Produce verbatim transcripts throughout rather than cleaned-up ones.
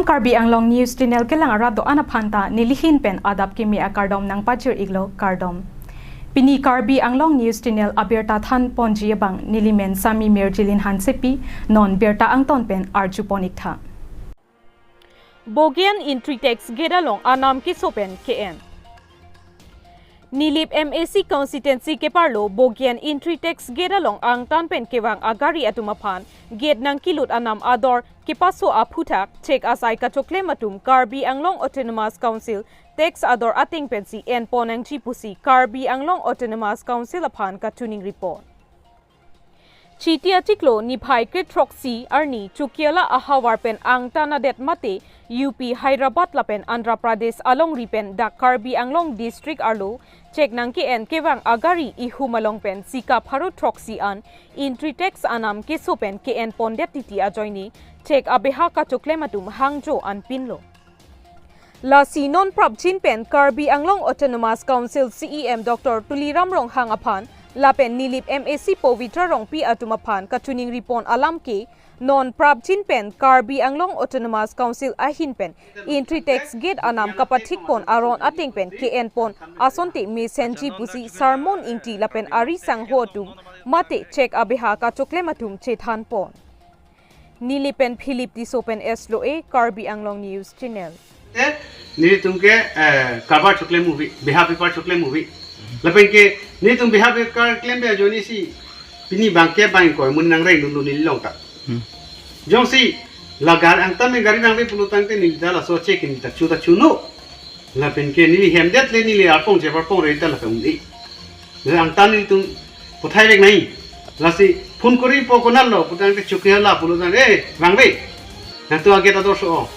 Karbi Anglong News Channel kelang arat do-an aphan ta nelihin pen adap kimi akardom nangpajir iklo, kardom. Pini Karbi Anglong News Channel abirta than ponji abang nelimen Sami Mirjilin Hansepi, non birta angton pen arju pon iktha. Bogian Entry Tax Gate along anam keso pen ke-en. Nilip M A C constituency keparlo Bogian Entry Tax Gate along angtan pen kevang agari atum aphan gate nangkilut anam ador kepaso aphuthak chek asai kachoklem atum Karbi Anglong Autonomous Council tax ador ateng pensi enpon nangji pusi Karbi Anglong Autonomous Council aphan kachiningri pon. Chiti achiklo niphai kre throksi arni Chokihola ahavar pen angtan adet mate U P Hyderabad lapen Andhra Pradesh alongri pen dak Karbi Anglong district arlo chek nangke-en kevang agari ihum along pen sika pharo throksi an entry tax anam keso pen ke-en pondet titi ajoine chek abeha kachoklem atum hangjo anpinlo. Lasi non prapjin pen Karbi Anglong Autonomous Council C E M Doctor Tuliram Ronghang aphan lapen Nilip M A C Pavitra Rongpi atum aphan kachiningri pon alam ke, non prapjin pen Karbi Anglong Autonomous Council ahin pen entry tax gate anam kapathik pon aron ateng pen ke-en pon asonte mesenji pusi Sarmon Ingti lapen ari sangho atum mate chek abeha kachoklem atum chethan pon. Nilip pen Philip Tisso pen S L O A, Karbi Anglong News Channel. Te, nelitum ke, eh, karbar choklem movie, beha bepar choklem movie. Lapen ke, nelitum beha bepar klem be ajoine si, pini bangke bang ko, mun nangreng dulu neli long ta. Hmm. Jongsi, la gar angtan me gari nangve pulo tangte neli ta laso chek neli ta chu ta chu no. Lapen ke neli hemdet le neli arpong cheparpong re ta lapen un-e. Le angtan nelitum puthai vek nai. Lasi phone kori po konatlo, putangte Chokihola pulo tang, "Eh, vangve. Nangtum a-gate ador so-o."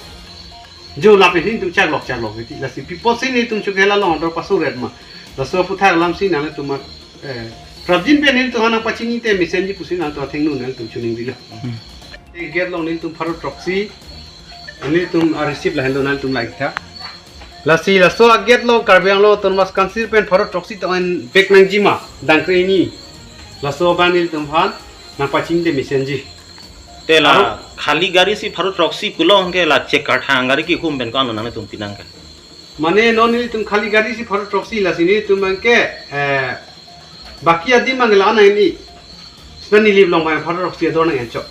Jo lapen nelitum chaklok chaklok iti. Lasi pi apotsi nelitum Chokihola along ador paso ret ma. Laso aputhak alam si nanglitum ma, eh, prapjin pen nelitum aphan nangpachini te mesenji pusi nangtum athengno nangtum chiningrilo. Hmm. Gate along nelitum pharo throksi, nelitum a-receipt lahenlo nangtum la iktha. Lasi laso a-gate along Karbi Anglong Autonomous Council pen pharo throksi ta en vek nangji ma, dangkre hini. Laso abang nelitum aphan nangpachini te mesenji. Te la aro khali gari si pharo throksi pulo anke la chek karthang gari kihum pen ko-an lo nanglitum pinang ke? Mane non nelitum khali gari si pharo throksi, lasi nelitum anke, eh, baki adim anke la-an nang-en-i. Sita Nilip along abang pharo throksi ador nang-en chok.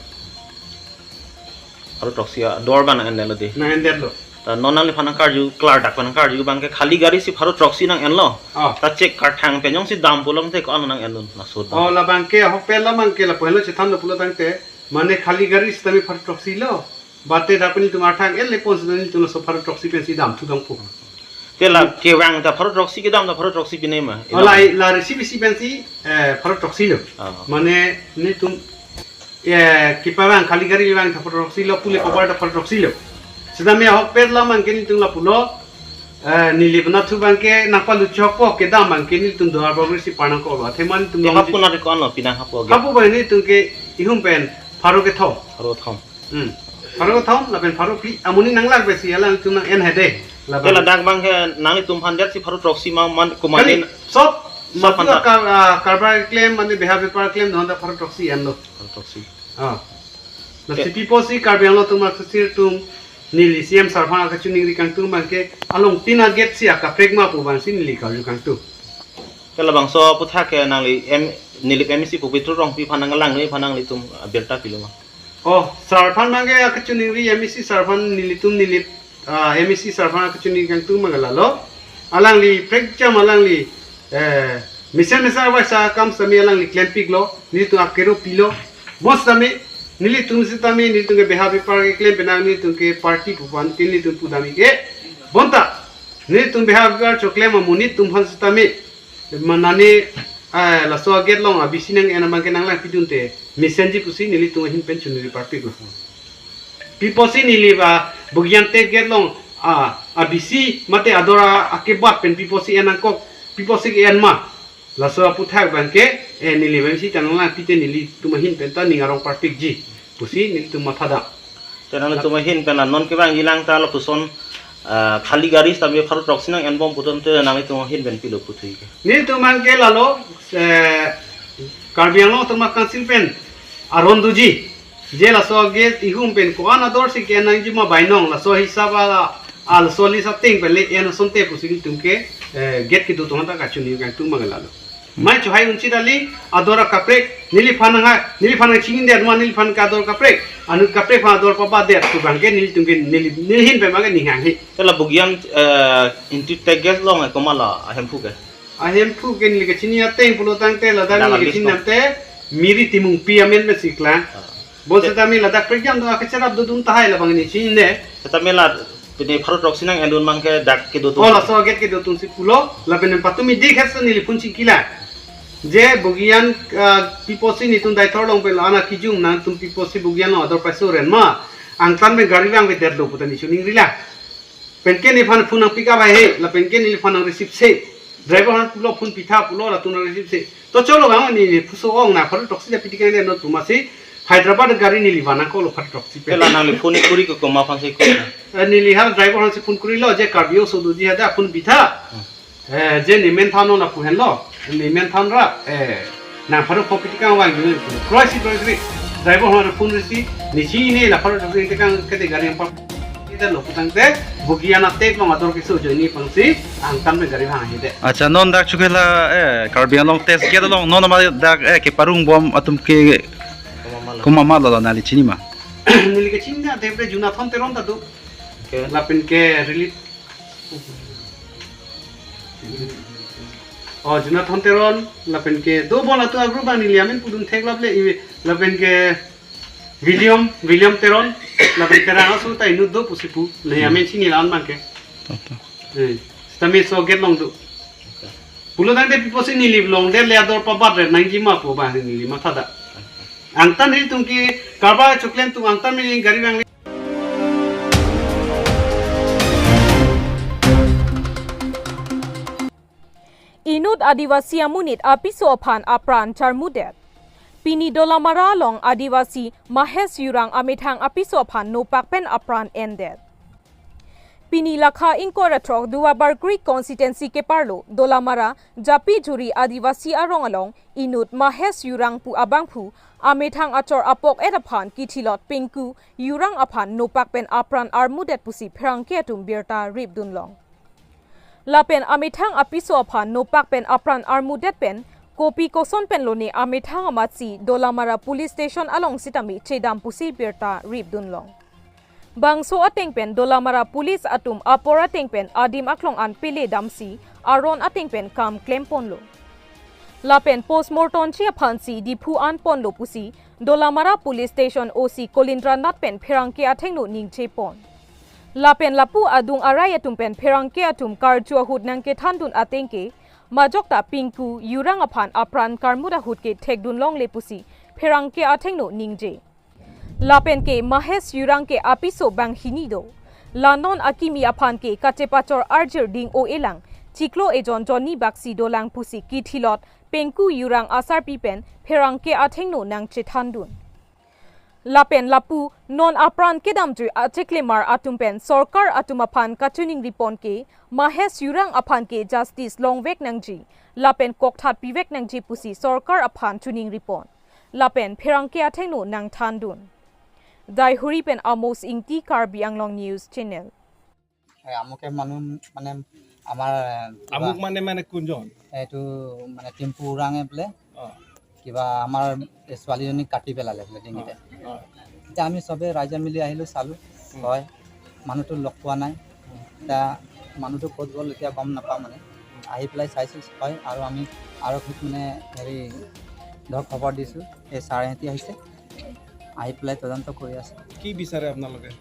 Pharo throksi ador abang nang-endetlo de. Nang-endetlo. Ta non nangliphan nangkarju, klardak aphan nangkarju abangke khali gari si pharo throksi nang-enlo. Ah. Ta chek karthang pen jongsi dam pulo tangte ko-an nang-en un laso dam? Oh, labangke ahokpet alam abangke lapu henlo chethanlo pulo tangte. Mane khali gari sitame pharo throksi lo. Bate dak pen nelitum arthak en le pon sita nelitum laso pharo throksi pensi damthu dampo. Te la kevang ta pharo throksi, kedam ta pharo throksi pine ma? Oh, la, la receipt isi pensi, eh, pharo throksi lo. Ah. Mane nelitum, eh, kepavang khali gari vang ta pharo throksi lo, pule kobar ta pharo throksi lo. Sitame ahokpet alam abangke nelitum lapulo, eh, Nilip anatthu abangke nangpalut chokpo, kedam abangke nelitum Duarbagori si par nangkoklo. Athema nelitum te long hapu ji- na ko-an lo pinang hapu a-gate? Hapu abang nelitum ke ihum pen pharo kethom. Pharo thom. Hmm. Pharo thom lapen pharo phli amonit nanglak pensi alangtum nang-en hede. Te ladak abangke nanglitum aphan det si pharo throksi ma, man ko mane? Kali, sob, sob madu phanta. Kar-, ah, karbar klem mane beha bepar klem non ta pharo throksi enlo. Pharo throksi. Ah. Lasi pi apotsi Karbi Anglong Autonomous Council atum neli C M sir aphan kachiningri kangtung abangke along tin a-gate si akaprek ma pu abangsi neli karju kangtung. Te labangso aputhak ke nangli M-, Nilip M A C Pavitra Rongpi aphan nanglang nui aphan nanglitum abirta pilo ma? Oh, sir aphan abangke kachiningri, M A C sir aphan nelitum Nilip, ah, M A C sir aphan kachiningri kangtung abang lalo. Alangli prekjam alangli, eh, mesen mesen avaisa akam sitame alangli klempiklo, nelitum akero pilo. Bonsitame, nelitum sitame, nelitum ke beha bepar keklem penang nelitum ke party pu aphan, nelitum pudam ik-e. Bonta, nelitum beha bepar choklem amonit atum aphan sitame, manane, ah, laso a-gate along a-B C nang-en abangke nanglangpidunte mesenji pusi nelitum ahin pen chunri parpiklo. Pi apotsi neli ba Bogian Tax Gate along, ah, a-B C mate ador a-, akebat pen pi apotsi en nangkok, pi apotsi ke-en ma. Laso aputhak abangke, eh, neli abangsi ta nanglangpite nelitum ahin pen ta ning arong parpikji pusi nelitum mathadam. Te nanglitum ahin pen la non kevangjilang ta lapuson, ah, khali gari sitame pharo throksi nang-enbom putum te nanglitum ahin pen pilo puthot ke? Nelitum abangke lalo, eh, Karbi Anglong Autonomous Council pen aron doji. Je laso gate ihum pen ko-an ador si ke-en nangji ma bainong, laso hisap a, a laso list ateng pen le en asonte pusi nelitum ke, eh, gate kedo atum ta kachini kangtung mangalalo. Mai chohai unchi dali, ador akaprek, neliphan nang ha, neliphan nangchingin det ma, neliphan ke ador kaprek, anut kaprek aphan ador pabat det, tu bangke nelitum ke, neli, neli ahin pen bangke ning hanghe. Te la Bogijan, eh, Intutek Gate along, eh, komat la ahemphu ke? Ahemphu ke neli kachini ateng pulo tangte, ladak neli kachini tangte, Miri Timungpi amen pensi klang. Ah. Bonseta mi ladak prekjam do, akecherap dodun tahai labang neli chinine. Seta mi la, pini pharo throksi nang-endun abang ke dak kedo atum. Oh, laso gate kedo atum si pulo, lapen patumi dik hesa neli phone chingkila. Je Bogijan, ah, pi apotsi nelitum Deithor along pen la-an akijum nangtum pi apotsi Bogijan along ador paisuren ma. Angtan pen gari vangvedet lo puta neli chiningrila. Penke neliphan phone nang pick up hai he, lapenke neliphan nang receive se. Driver aphan pulo phone pitha pulo latum nang receive se. To cholo bang neli, neli puso ong na pharo throksi ja piti kang de no tuma si Hyderabad gari neli van nangkoklo pharo throksi pen. Te la nangli phone kuri ke komat aphansi kuri? Eh, neli ha driver aphansi phone kurilo je Karbi oso doji hadak phone pitha. Hmm. Eh, je ne men than non lapu henlo. Ne men than ra, eh, nang pharo pho piti kang vangji. Kroi si kroi si. Driver aphan phone risi, neli chinine la pharo throksi te kang kete gari yang pap. Ita lo pu tangte, Bogijan a-gate along ador keso ajoine aphansi, angtan pen gari vangvedet. Acha, non dak chukela, eh, Karbi Anglong Test Gate along, non ma dak, eh, keparong bom atum ke komat ma lo la neli chini ma? Neli kachini ta, Debra Jonathan Teron ta do. Okay. Lapen ke relief. Oh, Jonathan Teron, lapen ke do bon atum agru bang neli amen pudun theklap le, i, lapen ke William, William Teron, lapen Terang aso ta inut do pusi pu, neli amen chini la-an abang ke. To, to. Eh, seta mi laso gate along do. Pulo tangte pi apotsi neli longdet le ador pabat re nangji ma pu bang neli matha da. Angtan nelitum ke karba choklem atum angtan mi gari vangli. Inut Adivasi amonit apiso aphan apran charmudet. Pini Dolamara along Adivasi Mahesh Yurang amethang apiso aphan nopak pen apran endet. Pini lakha ingkoi ra throk Duarbagori constituency keparlo Dolamara Japijuri Adivasi arong along inut Mahesh Yurang pu abangphu amethang achor apok et aphan kithilot Pinku Yurang aphan nopak pen apran armudet pusi pherangke atum birta ripdun long. Lapen amethang apiso aphan nopak pen apran armudet pen kopi koson pen lone amethang amatsi Dolamara Police Station along sitame chedam pusi birta ripdun long. Bangso ateng pen Dolamara Police atum apor ateng pen adim aklong an pele damsi aron ateng pen kam klem ponlo. Lapen postmortem ji aphansi Diphu an ponlo pusi Dolamara Police Station O C Kolindra Nath pen pherangke athengno ningje pon. Lapen lapu adung arai atum pen pherangke atum karju ahut nangkethandun ateng ke, majok ta Pinku Yurang aphan apran karmut ahut ke thekdun longle pusi pherangke athengno ningje. Lapen ke Mahesh Yurang ke apiso banghini do. La non akimi aphan ke kachepachor arjir ding o-elang, chiklo ejon jonni baksi dolang pusi kithilot Pinku Yurang asarpi pen pherangke athengno nangchethandun. Lapen lapu non apran kedamjui acheklemar atum pen sorkar atum aphan kachiningri pon ke Mahesh Yurang aphan ke justice longvek nangji, lapen kokthat pivek nangji pusi sorkar aphan chiningri pon. Lapen pherangke athengno nangthandun. Daihuri pen Amos Ingti, Karbi Anglong News Channel. এই আমুকে মানুহ মানে আমাৰ, এ, কিবা আমুক মানে, মানে কোনজন? এইটো মানে টিম্পু ওৰাঙে বোলে অ। কিবা আমাৰ এই ছোৱালীজনীক কাটি পেলালে বোলে ডিঙিতে। অ, অ। এতিয়া আমি চবে ৰাইজে মিলি আহিলোঁ, চালোঁ। উম। হয়, মানুহটো লগ পোৱা নাই। উম। এতিয়া মানুহটো ক'ত গ'ল এতিয়া গম নাপাওঁ মানে। উম। আহি পেলাই চাইছোঁ হয়, আৰু আমি আৰক্ষীক মানে হেৰি ধৰক খবৰ দিছোঁ, এই ছাৰ এহেঁতি আহিছে, আহি পেলাই তদন্ত কৰি আছে। কি বিচাৰে আপোনালোকে?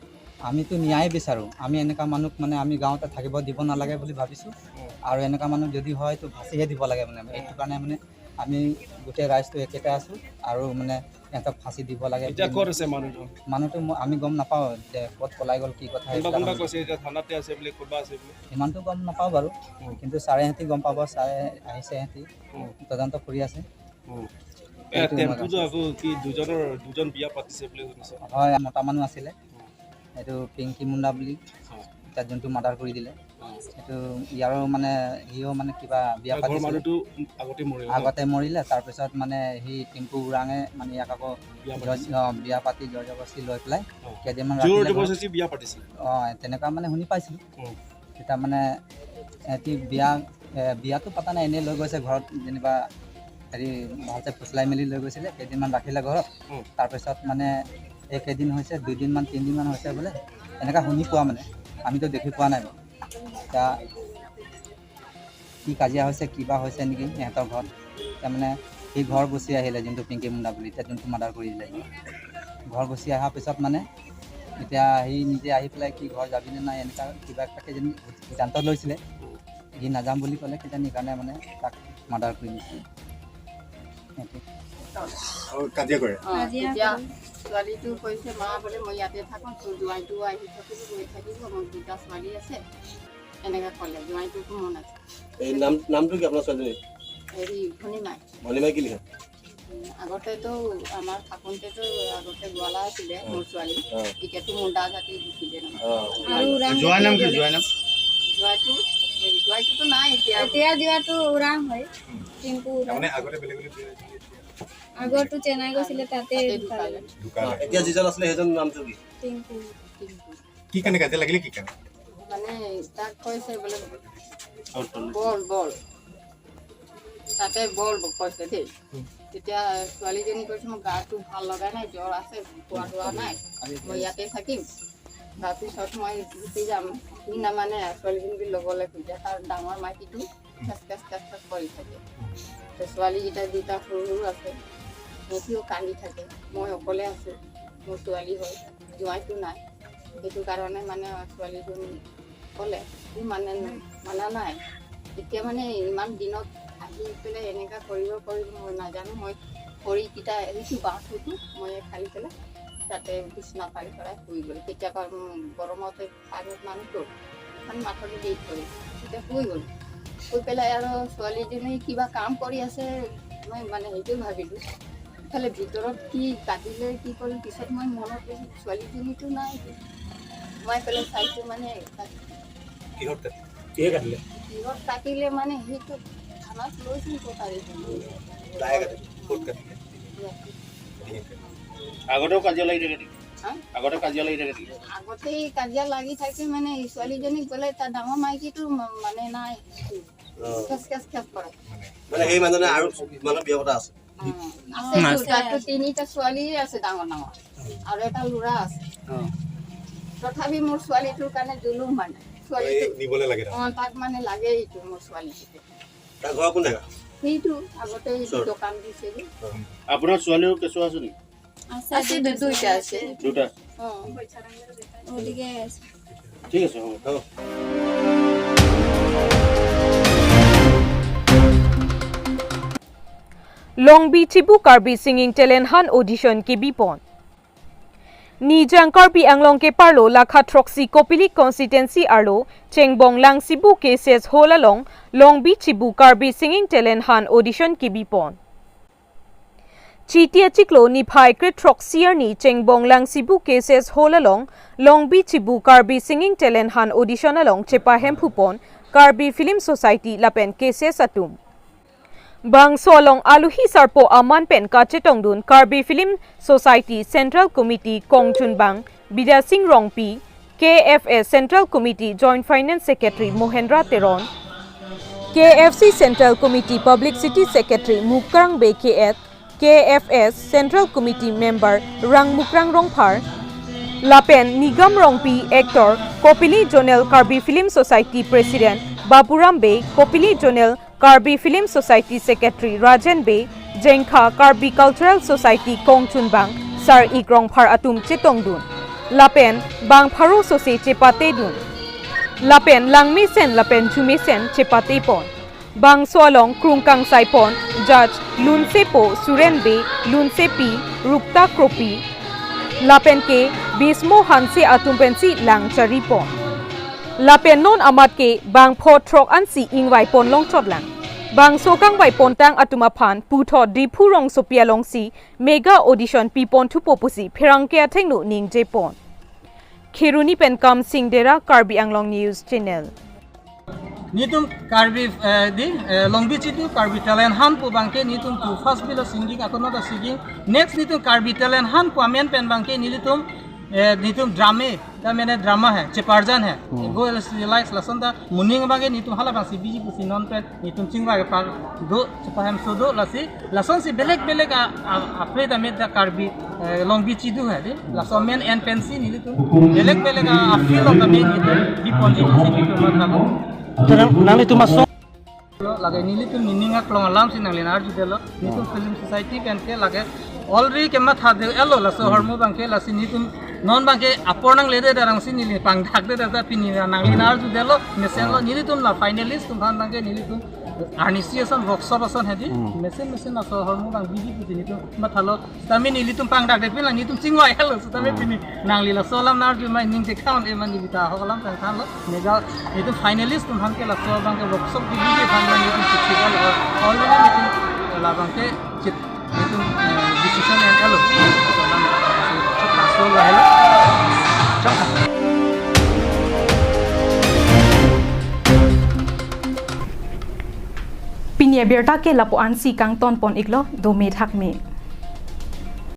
আমিতো ন্যায় বিচাৰোঁ। আমি এনেকা মানুহক মানে আমি গাঁৱতে থাকিব দিব নালাগে বুলি ভাবিছোঁ। উম। আৰু এনেকা মানুহ যদি হয় তো ফাঁচিহে দিব লাগে মানে। উম। এইটো কাৰণে মানে আমি গোটেই ৰাইজটো একেটা আছোঁ আৰু মানে সিহঁতক ফাঁচি দিব লাগে এতিয়া বুলি। ক'ত আছে মানুহজন? মানুহটো ম-, আমি গম নাপাওঁ যে ক'ত পলাই গ'ল, কি কথা কোনোবা সেইবিলাক কোনোবা আমি কৈছে এতিয়া থানাতে আছে বুলি, ক'ৰবাত আছে বুলি? ইমানটো গম নাপাওঁ বাৰু। উম। কিন্তু ছাৰে সিহঁতি গম পাব, ছাৰে আহিছে সিহঁতি উম। তদন্ত কৰি আছে। উম। এ, সেইটো টেম্পু যে আকৌ কি দুজনৰ, দুজন বিয়া পাতিছে বুলি শুনিছোঁ। হয়, মতা মানুহ আছিলে। উম। এইটো পিংকি মুণ্ডা বুলি। হয়। তাত যোনটো মাৰ্ডাৰ কৰি দিলে, সেইটো ইয়াৰো মানে সিও মানে কিবা বিয়া পাতিছিলে। আগতে মৰিলে ন? আগতে মৰিলে, তাৰপিছত মানে সি টিংকু ওৰাঙে মানে ইয়াক আকৌ বিয়া জোৰ-, পাতিছিলে। অ, বিয়া পাতি জোৰ জবৰদস্তি লৈ পেলাই অ। কেইদিনমান জোৰ ৰাখিলে ঘৰত। জবৰদস্তি বিয়া পাতিছিলে? অ, তেনেকুৱা মানে শুনি পাইছিলোঁ। উম। তেতিয়া মানে এটি বিয়া, এ, বিয়াটো পতা নাই, এনেই লৈ গৈছে ঘৰত, যেনিবা হেৰি ভালছে ফুচলাই মেলি লৈ গৈছিলে, কেইদিনমান ৰাখিলে ঘৰত। উম। তাৰপিছত মানে এই কেইদিন হৈছে, দুদিনমান, তিনিদিনমান হৈছে বোলে, এনেকুৱা শুনি পোৱা মানে, আমিতো দেখি পোৱা নাই। এতিয়া কি কাজিয়া হৈছে, কিবা হৈছে নেকি সিহঁতৰ ঘৰত। তাৰমানে সি ঘৰ গুচি আহিলে, যোনটো পিংকি মুণ্ডা বুলি, এতিয়া যোনটো মাৰ্ডাৰ কৰি দিলে, ঘৰ গুচি অহাৰ পিছত মানে এতিয়া সি নিজে আহি পেলাই কি ঘৰ যাবিনে নাই, এনেকুৱা কিবা এটাকে যেন সিদ্ধান্ত লৈছিলে। সি নাযাম বুলি ক'লে কিজানি, সেইকাৰণে মানে তাক মাৰ্ডাৰ কৰি দিছে। সেইটোৱে। আৰু কাজিয়া কৰে? অ, কাজিয়া তেতিয়া কৰে। ছোৱালীটো কৈছে, "মা বোলে মই ইয়াতে থাকো, তোৰ জোঁৱাইটো আহি থাকিব, গৈ থাকিব, মোৰ দুটা ছোৱালী আছে।" এনেকে ক'লে, জোঁৱাইটোতো মন আছে। এই নাম, নামটো কি আপোনাৰ ছোৱালীজনীৰ? হেৰি, ভনীমাই। ভনীমাই কি লিখে? উম, আগতেতো আমাৰ থাকোঁতেতো আগতে গোৱালা আছিলে অ। মোৰ ছোৱালী। অ। এতিয়াতো মুণ্ডা জাতি গুচি গ'ল। অ। আৰু ওৰাং জোঁৱাই নাম কি? জাতি জোঁৱাই নাম? জোঁৱাইটো, এই জোঁৱাইটোতো নাই এতিয়া। এতিয়া জোঁৱাইটো ওৰাং হয়। উম। টিংকু ওৰাং। তাৰমানে আগতে বেলেগ বেলেগ বিয়া হৈছিলে, এতিয়া আগতো চেন্নাই গৈছিলে, তাতে তাতে ঢুকালে। ঢুকালে। ঢুকালে। অ, এতিয়া যিজন আছিলে সেইজনৰ নামটো কি? টিংকু। টিংকু। কি কাৰণে কাজিয়া লাগিলে, কি কাৰণে? মানে তাক কৈছে বোলে, "বল, বল।" তাতে বল ব-, কৈছে দেই। উম। তেতিয়া ছোৱালীজনী কৈছে, "মোৰ গাটো ভাল লগা নাই, জ্বৰ আছে, খোৱা লোৱা নাই, মই ইয়াতে থাকিম, তাৰপিছত মই গুচি যাম।" সি নামানে, ছোৱালীজনীক ল'বলৈ খোজে, তাৰ ডাঙৰ মাইকীটো খেচ খেচ খেচ খেচ কৰি থাকে। তো ছোৱালীকেইটা দুটা সৰু সৰু আছে, সিহঁতিও কান্দি থাকে, "মই অকলে আছোঁ, মোৰ ছোৱালী হয়, জোঁৱাইটো নাই।" সেইটো কাৰণে মানে ছোৱালীজনী ক'লে, "সি মানে, মানা নাই।" এতিয়া মানে ইমান দিনত আহি পেলাই এনেকা কৰিব, কৰিব মই নাজানো। মই খৰিকেইটা এৰিছো, বাঁহ সেইটো মই ফালি পেলাই তাতে বিচনা পাৰি পেলাই শুই গ'ল। কেতিয়াবা, উম, গৰমতে পানীত মানুহটো মানে মাথাটো বিষ কৰি তেতিয়া শুই গ'ল। শুই পেলাই আৰু ছোৱালীজনী কিবা কাম কৰি আছে, মই মানে সেইটোৱে ভাবিলো। ইফালে ভিতৰত কি কাটিলে, কি কৰিলে, পিছত মই মনত পৰিছে, ছোৱালীজনীতো নাই। মই পেলাই চাইছো মানে তাত কিহত কাটিলে? কিহে কাটিলে? কিহত কাটিলে মানে সেইটো থানাত লৈছিল কটাৰী। দায়ে কাটিলে? ক'ত কাটিলে? ইয়াতে। আগতেও কাজিয়া লাগি থাকে নেকি? হা? আগতে কাজিয়া লাগি থাকে নেকি? আগতেই কাজিয়া লাগি থাকে মানে, এই ছোৱালীজনীক বোলে তাৰ ডাঙৰ মাইকীটো ম-, মানে নাই। অ। খেচ খেচ খেচ কৰে। মানে সেই মানুহজনে আৰু মানুহ বিয়া পতা আছে? অ, আছে। আছে। দুটা, তো তিনিটা ছোৱালী আছে ডাঙৰ ডাঙৰ। আৰু এটা ল'ৰা আছে। অ। তথাপি মোৰ ছোৱালীটোৰ কাৰণে জুলুম মানে। ছোৱালীটো এই নিবলৈ লাগে তাৰমানে? অ, তাক মানে লাগে এইটো মোৰ ছোৱালীটোকে। তাৰ ঘৰ কোন জেগা? সেইটো আগতে এইটো ওচৰত? দোকান দিছে যে। অ। আপোনাৰ ছোৱালীও কেঁচুৱা আছে নেকি? আছে, আছে, দু-, দুইটা আছে। দুটা? অ। গতিকে ঠিক আছে, হ'ব। অ। Longbi Chibu Karbi Singing Talent Hunt Audition kebipon. Nijang Karbi Anglong keparlo lakha throksi Kopili constituency arlo Chengbong Langsibu K S S Hall along Longbi Chibu Karbi Singing Talent Hunt Audition kebipon. Chiti achiklo niphai kre throksi arni Chengbong Langsibu K S S Hall along Longbi Chibu Karbi Singing Talent Hunt Audition along chepahemphupon Karbi Film Society lapen K S S atum. Bangso along aluhi sarpo aman pen kachetongdun Karbi Film Society Central Committee kongchunbang Bidya Sing Rongpi, K F S Central Committee Joint Finance Secretary Mohendra Teron, K F C Central Committee Publicity Secretary Mukrang Bey Kiat, K F S Central Committee Member Rangmukrang Rongphar, lapen Nigam Rongpi, actor, Kopili Zonal Karbi Film Society President Baburam Bey, Kopili Zonal Karbi Film Society Secretary Rajen Bey, Jengkha Karbi Cultural Society kongchunbang Sar-ik Rongphar atum chetongdun. Lapen bang pharo sose chepatedun. Lapen langmesen lapen jumesen chepatepon. Bangso along krung kangsaipon Judge Lunsepo Suren Bey, Lunsepi Rukta Kropi, lapen ke Bismo Hanse atum pensi lang charipon. Lapen non amat ke bang pho throk ansi ingvaipon longchotlang. Bangso kangvaipontang atum aphan puthot Diphu rongsopi alongsi mega audition piponthupo pusi pherangke athengno ningjepon. Kheroni pen Kamsing Dera, Karbi Anglong News Channel. Netum Karbi, eh, di, eh, Longbi Chidu Karbi Talent Hunt pu abangke netum tu first bilo singing akono ta singing. Next netum Karbi Talent Hunt pu amen pen abangke nelitum, eh, netum drama, ta mene drama hai, cheparjan hai. Hmm. Go el si likes lason ta moning abangke netum hala abang si biji pusi non pen netum chingvai kepar do, chepahem so do lasi. Lasonsi belek belek a, a, a play ta met da Karbi, eh, Longbi Chidu hai di. Laso amen en pensi nelitum belek belek a, a field ta met nelitum bipon di si nelitum matha. Te nang, nanglitum aso- Lo, lake nelitum nening aklong alam si nangli nang arjudetlo. Netum film society pen ke lake already kematha de-etlo laso hormu abangke lasi netum non abangke apor nangledet arang si neli pangdakdet ta pini nangli nang arjudetlo mesenlo nelitum la finalist atum aphan abangke nelitum arnisi ason workshop ason hai di. Hmm. Mesen mesen laso hormu abang biji pusi netum mathalo. Sitame nelitum pangdakdet pin la netum chingvai halo. Sitame Hmm. pini nangli laso alam nang arju ma ning te kaun e ma neli ta ahok alam tangthanlo. Mega netum finalist atum aphan ke laso abangke workshop di biji aphan ma netum chit chit halo. Already netum labangke chit netum, eh, decision en-etlo. Laso alam laso lo halo. Pini abirta ke lapu-an si kangton pon iklo, dome thakme.